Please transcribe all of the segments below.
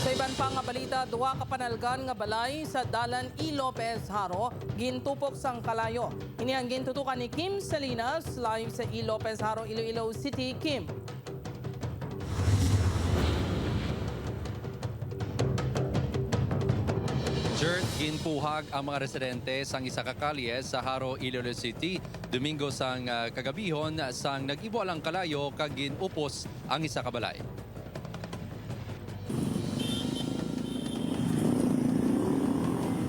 Sa iban pa nga balita, duha ka panalgan nga balay sa Dalan E. Lopez Haro gintupok sang kalayo. Ini ang gintutukan ni Kim Salinas live sa E. Lopez Haro, Iloilo City. Kim. Jert, ginpuhag ang mga residente sang isa ka kalye sa Haro, Iloilo City. Domingo sang kagabihon sang nag-ibo ang kalayo kag ginupos ang isa ka balay.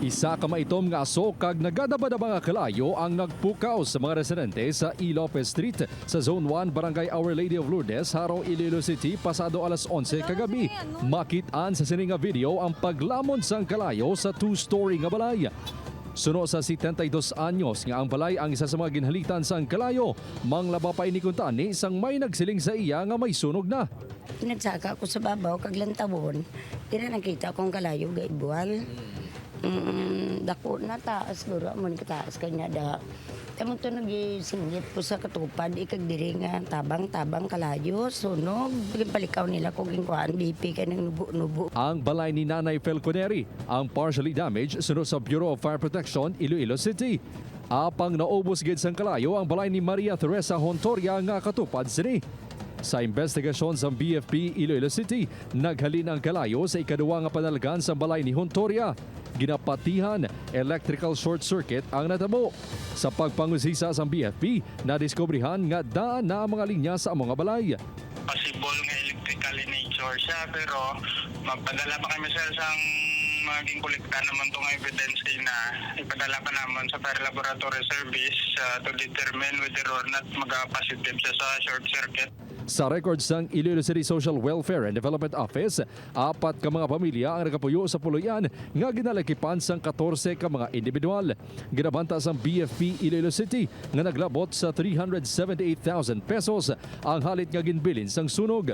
Isa ka maitom nga aso kag nagadabadaba nga kalayo ang nagpukaw sa mga residente sa E. Lopez Street sa Zone 1, Barangay Our Lady of Lourdes, Haro, Iloilo City pasado alas 11 kagabi. Makitaan sa sini nga video ang paglamon sang kalayo sa two-story nga balay. Suno sa 72 anyos nga ang balay ang isa sa mga ginhalitan sang kalayo, manglaba pa ini kuntani sang may nagsiling sa iya nga may sunog na. Pinagsaka ko sa babaw kag lantawon. Dira nakita kong kalayo ga ibual. Dako na taas guro amo ni kataas kanya da. Tamo to nagisingit ko sa katupad ikag diri nga tabang-tabang kalayo sunog. Palikaw nila ko ginkuan BP kay nang nubo-nubo. Ang balay ni Nanay Falconeri ang partially damaged sunod sa Bureau of Fire Protection, Iloilo City. Apang naubos gid sang kalayo ang balay ni Maria Teresa Hontoria nga katupad sini. Sa investigasyon sa BFP Iloilo City, naghalin ang kalayo sa ikaduwa nga panalgan sa balay ni Hontoria. Ginapatihan, electrical short circuit ang natabo. Sa pagpangusisa sa BFP, nadiskubrihan nga daan na ang mga linya sa mga balay. Possible nga electrical in nature siya, pero magpadala pa kami, sir, sang maging kolekta naman tong evidence na ipadala pa naman sa Fire Laboratory Service to determine whether or not mag-positive siya sa short circuit. Sa records ng Iloilo City Social Welfare and Development Office, apat ka mga pamilya ang nagapuyo sa puluyan nga ginalakipan sang 14 ka mga individual. Ginabanta sang BFP Iloilo City nga naglabot sa 378,000 pesos ang halit nga ginbilin sang sunog.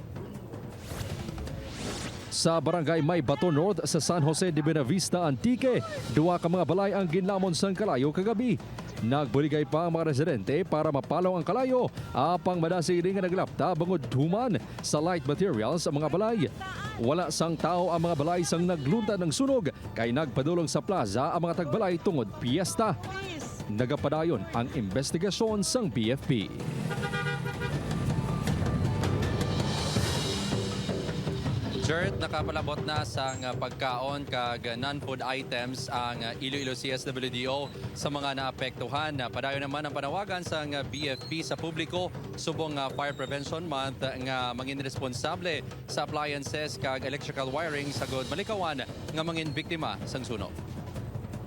Sa barangay May Bato North sa San Jose de Buenavista, Antique, duha ka mga balay ang ginlamon sang kalayo kagabi. Nagbuligay pa ang mga residente para mapalaw ang kalayo apang madasig nga naglapta bangod human sa light materials ang mga balay. Wala sang tao ang mga balay sang naglunta ng sunog kay nagpadulong sa plaza ang mga tagbalay tungod piyesta. Nagapadayon ang investigasyon sang BFP. Jert, nakapalabot na sang pagkaon kag non-food items ang Iloilo CSWDO sa mga naapektuhan. Padayon naman ang panawagan sang BFP sa publiko subong Fire Prevention Month nga mangin responsable sa appliances kag electrical wiring sagod malikawan nga mangin biktima sang sunog.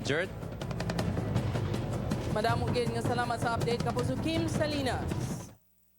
Jert? Madamo gid nga salamat sa update, Kapuso Kim Salinas.